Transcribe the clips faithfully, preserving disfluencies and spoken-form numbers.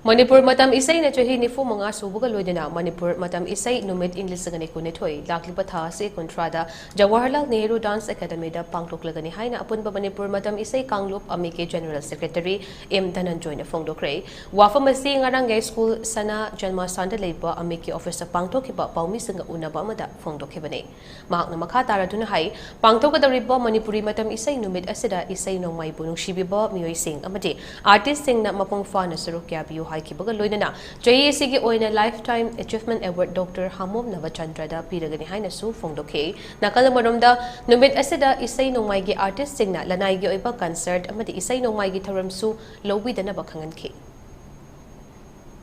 ꯃꯅꯤꯄꯨꯔ ꯃꯇꯝ ꯏꯁꯩꯅ ꯆꯍꯤ ꯅꯤꯐꯨ ꯃꯉꯥ ꯁꯨꯕꯒ ꯂꯣꯏꯅꯅ ꯃꯅꯤꯄꯨꯔ ꯃꯇꯝ ꯏꯁꯩ ꯅꯨꯃꯤꯠ ꯏꯪ ꯂꯤꯁꯤꯡ ꯑꯅꯤ ꯀꯨꯟꯅꯤꯊꯣꯏ ꯂꯥꯛꯂꯤꯕ ꯊꯥ ꯑꯁꯤ ꯀꯨꯟꯊ꯭ꯔꯥꯗ ꯖꯋꯥꯍꯔꯂꯥꯜ ꯅꯦꯍꯔꯨ ꯗꯥꯟꯁ ꯑꯦꯀꯥꯗꯃꯤꯗ ꯄꯥꯡꯊꯣꯛꯂꯒꯅꯤ ꯍꯥꯏꯅ ꯑꯄꯨꯟꯕ ꯃꯅꯤꯄꯨꯔ ꯃꯇꯝ ꯏꯁꯩ ꯀꯥꯡꯂꯨꯞ ꯑꯃꯤꯛꯀꯤ ꯖꯦꯅꯔꯦꯜ ꯁꯦꯀ꯭ꯔꯦꯇꯔꯤ ꯑꯦꯝ ꯙꯅꯟꯖꯣꯏꯅ ꯐꯣꯡꯗꯣꯛꯈ꯭ꯔꯦ꯫ ꯋꯥꯐꯝ ꯑꯁꯤ ꯉꯔꯥꯡ ꯌꯥꯏꯁ꯭ꯀꯨꯜ ꯁꯅꯥ ꯖꯟꯃꯥꯁꯊꯥꯟꯗ ꯂꯩꯕ ꯑꯃꯤꯛꯀꯤ ꯑꯣꯐꯤꯁꯇ ꯄꯥꯡꯊꯣꯛꯈꯤꯕ ꯄꯥꯎꯃꯤꯁꯤꯡꯒ ꯎꯅꯕ ꯑꯃꯗ ꯐꯣꯡꯗꯣꯛꯈꯤꯕꯅꯤ꯫ ꯃꯍꯥꯛꯅ ꯃꯈꯥ ꯇꯥꯔꯗꯨꯅ ꯍꯥꯏ, ꯄꯥꯡꯊꯣꯛꯀꯗꯧꯔꯤꯕ ꯃꯅꯤꯄꯨꯔꯤ ꯃꯇꯝ ꯏꯁꯩ ꯅꯨꯃꯤꯠ ꯑꯁꯤꯗ ꯏꯁꯩ ꯅꯣꯡꯃꯥꯏꯕꯨ ꯅꯨꯡꯁꯤꯕꯤꯕ ꯃꯤꯑꯣꯏꯁꯤꯡ ꯑꯃꯗꯤ ꯑꯥꯔꯇꯤꯁꯁꯤꯡꯅ ꯃꯄꯨꯡ ꯐꯥꯅ ꯁꯔꯨꯛ ꯌꯥꯕꯤꯌꯨ ꯍꯥꯏꯈꯤꯕꯒ ꯂꯣꯏꯅꯅ ꯆꯍꯤ ꯑꯁꯤꯒꯤ ꯑꯣꯏꯅ Lifetime Achievement Award ꯗꯣꯛꯇꯔ ꯍꯥꯃꯣꯝ ꯅꯕꯆꯟꯗ꯭ꯔꯗ ꯄꯤꯔꯒꯅꯤ ꯍꯥꯏꯅꯁꯨ ꯐꯣꯡꯗꯣꯛꯈꯤ꯫ ꯅꯥꯀꯜ ꯑꯃꯔꯣꯝꯗ, ꯅꯨꯃꯤꯠ ꯑꯁꯤꯗ ꯏꯁꯩ ꯅꯣꯡꯃꯥꯏꯒꯤ ꯑꯥꯔꯇꯤꯁꯁꯤꯡꯅ ꯂꯅꯥꯏꯒꯤ ꯑꯣꯏꯕ ꯀꯟꯁꯔꯠ ꯑꯃꯗꯤ ꯏꯁꯩ ꯅꯣꯡꯃꯥꯏꯒꯤ ꯊꯧꯔꯝꯁꯨ ꯂꯧꯕꯤꯗꯅꯕ ꯈꯪꯍꯟꯈꯤ꯫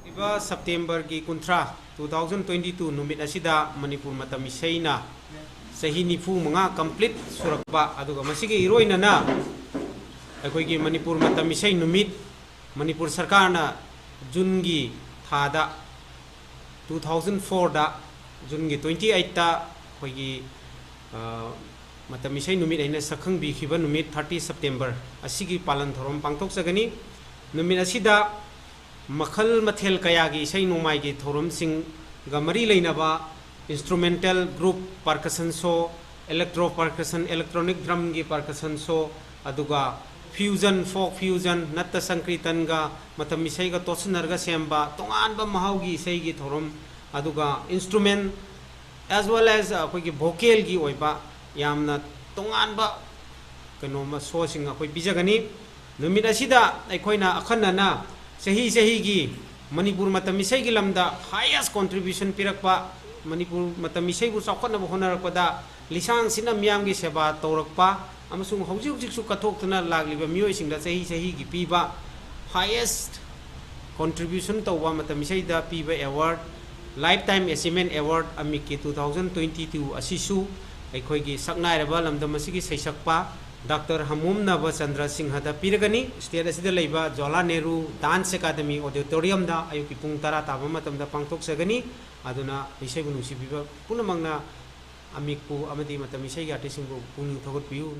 ꯂꯥꯛꯂꯤꯕ ꯁꯦꯞꯇꯦꯝꯕꯔꯒꯤ ꯀꯨꯟꯊ꯭ꯔꯥ, two thousand twenty two ꯅꯨꯃꯤꯠ ꯑꯁꯤꯗ ꯃꯅꯤꯄꯨꯔ ꯃꯇꯝ ꯏꯁꯩꯅ ꯆꯍꯤ ꯅꯤꯐꯨ ꯃꯉꯥ complete ꯁꯨꯔꯛꯄ, ꯑꯗꯨꯒ ꯃꯁꯤꯒ ꯏꯔꯣꯏꯅꯅ ꯑꯩꯈꯣꯏꯒꯤ ꯃꯅꯤꯄꯨꯔ ꯃꯇꯝ ꯏꯁꯩ ꯅꯨꯃꯤꯠ, ꯃꯅꯤꯄꯨꯔ ꯁꯔꯀꯥꯔꯅ ꯖꯨꯟꯒꯤ ꯊꯥꯗ, two thousand four ꯗ, ꯖꯨꯟꯒꯤ twenty eight ꯇ ꯑꯩꯈꯣꯏꯒꯤ, ꯑ, ꯃꯇꯝ ꯏꯁꯩ ꯅꯨꯃꯤꯠ ꯍꯥꯏꯅ ꯁꯛꯈꯪꯕꯤꯈꯤꯕ ꯅꯨꯃꯤꯠ thirty ꯁꯦꯞꯇꯦꯝꯕꯔ ꯑꯁꯤꯒꯤ ꯄꯥꯂꯟ ꯊꯧꯔꯝ ꯄꯥꯡꯊꯣꯛꯆꯒꯅꯤ꯫ ꯅꯨꯃꯤꯠ ꯑꯁꯤꯗ ꯃꯈꯜ ꯃꯊꯦꯜ ꯀꯌꯥꯒꯤ ꯏꯁꯩ ꯅꯣꯡꯃꯥꯏꯒꯤ ꯊꯧꯔꯝꯁꯤꯡꯒ ꯃꯔꯤ ꯂꯩꯅꯕ instrumental group, percussion show, electro percussion, electronic drumꯒꯤ percussion show, ꯑꯗꯨꯒ fusion, folk fusion, ꯅꯠꯇ ꯁꯪꯀ꯭ꯔꯤꯇꯟꯒ ꯃꯇꯝ ꯏꯁꯩꯒ ꯇꯣꯠꯁꯤꯟꯅꯔꯒ ꯁꯦꯝꯕ ꯇꯣꯉꯥꯟꯕ ꯃꯍꯥꯎꯒꯤ ꯏꯁꯩꯒꯤ ꯊꯧꯔꯝ, ꯑꯗꯨꯒ instrument as well as ꯑꯩꯈꯣꯏꯒꯤ vocalꯒꯤ ꯑꯣꯏꯕ ꯌꯥꯝꯅ ꯇꯣꯉꯥꯟꯕ ꯀꯩꯅꯣꯝꯃ showꯁꯤꯡ ꯑꯩꯈꯣꯏ ꯄꯤꯖꯒꯅꯤ꯫ ꯅꯨꯃꯤꯠ ꯑꯁꯤꯗ ꯑꯩꯈꯣꯏꯅ ꯑꯈꯟꯅꯅ ꯆꯍꯤ ꯆꯍꯤꯒꯤ ꯃꯅꯤꯄꯨꯔ ꯃꯇꯝ ꯏꯁꯩꯒꯤ ꯂꯝꯗ highest contribution ꯄꯤꯔꯛꯄ, ꯃꯅꯤꯄꯨꯔ ꯃꯇꯝ ꯏꯁꯩꯕꯨ ꯆꯥꯎꯈꯠꯅꯕ ꯍꯣꯠꯅꯔꯛꯄꯗ ꯂꯤꯁꯥꯡ ꯁꯤꯠꯅ ꯃꯤꯌꯥꯝꯒꯤ ꯁꯦꯕꯥ ꯇꯧꯔꯛꯄ ꯑꯃꯁꯨꯡ ꯍꯧꯖꯤꯛ ꯍꯧꯖꯤꯛꯁꯨ ꯀꯠꯊꯣꯛꯇꯨꯅ ꯂꯥꯛꯂꯤꯕ ꯃꯤꯑꯣꯏꯁꯤꯡꯗ ꯆꯍꯤ ꯆꯍꯤꯒꯤ ꯄꯤꯕ highest contribution ꯇꯧꯕ ꯃꯇꯝ ꯏꯁꯩꯗ ꯄꯤꯕ award, Lifetime Achievement Award ꯑꯃꯤꯛꯀꯤ two thousand twenty two ꯑꯁꯤꯁꯨ ꯑꯩꯈꯣꯏꯒꯤ ꯁꯛꯅꯥꯏꯔꯕ ꯂꯝꯗꯝ ꯑꯁꯤꯒꯤ ꯁꯩꯁꯛꯄ ꯗꯥꯛꯇꯔ ꯍꯃꯣꯝ ꯅꯕꯆꯟꯗ꯭ꯔ ꯁꯤꯡꯍꯗ ꯄꯤꯔꯒꯅꯤ꯫ State ꯑꯁꯤꯗ ꯂꯩꯕ ꯖꯋꯥꯍꯔꯂꯥꯜ ꯅꯦꯍꯔꯨ Dance Academy auditoriumꯗ ꯑꯌꯨꯛꯀꯤ ꯄꯨꯡ ꯇꯔꯥ ꯇꯥꯕ ꯃꯇꯝꯗ ꯄꯥꯡꯊꯣꯛꯆꯒꯅꯤ꯫ ꯑꯗꯨꯅ ꯏꯁꯩꯕꯨ ꯅꯨꯡꯁꯤꯕꯤꯕ ꯄꯨꯝꯅꯃꯛꯅ ꯑꯃꯤꯛꯄꯨ ꯑꯃꯗꯤ ꯃꯇꯝ ꯏꯁꯩꯒꯤ artistꯁꯤꯡꯕꯨ ꯄꯨꯛꯅꯤꯡ ꯊꯧꯒꯠꯄꯤꯌꯨ꯫